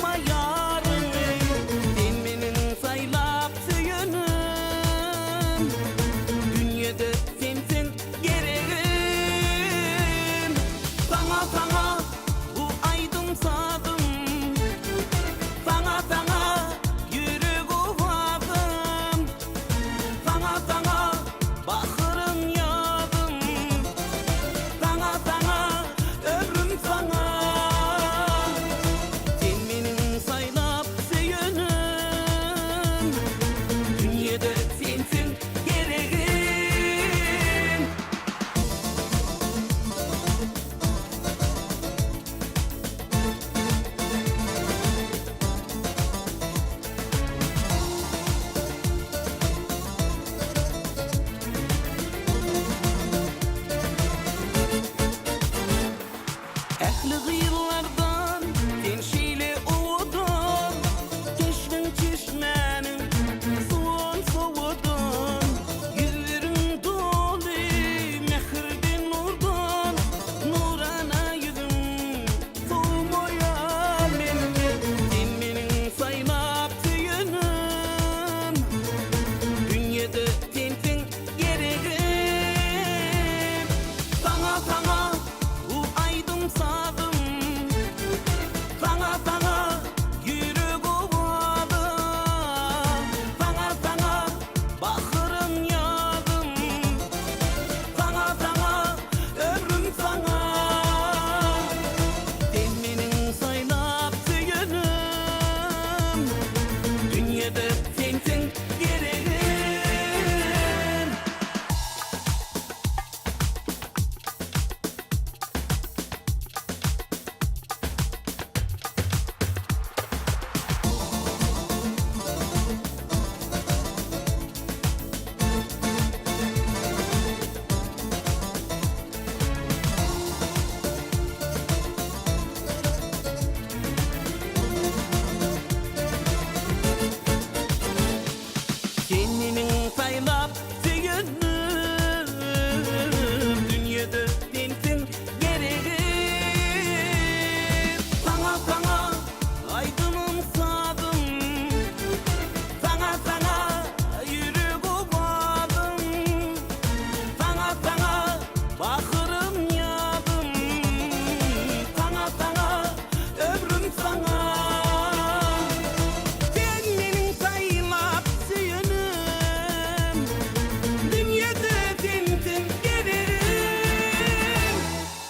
Aýyrma ýaryňy. Sen meniň saýlap söýenim. Dünýede sensiň geregim. Saňa saňa bu aýdym sazym. Saňa saňa ýürek owazym. Saňa saňa bahrym ýazym. Saňa saňa ömrüm saňa. Sen meniň saýlap söýenim. Dünýede sensiň geregim. Ähli gyzlardan.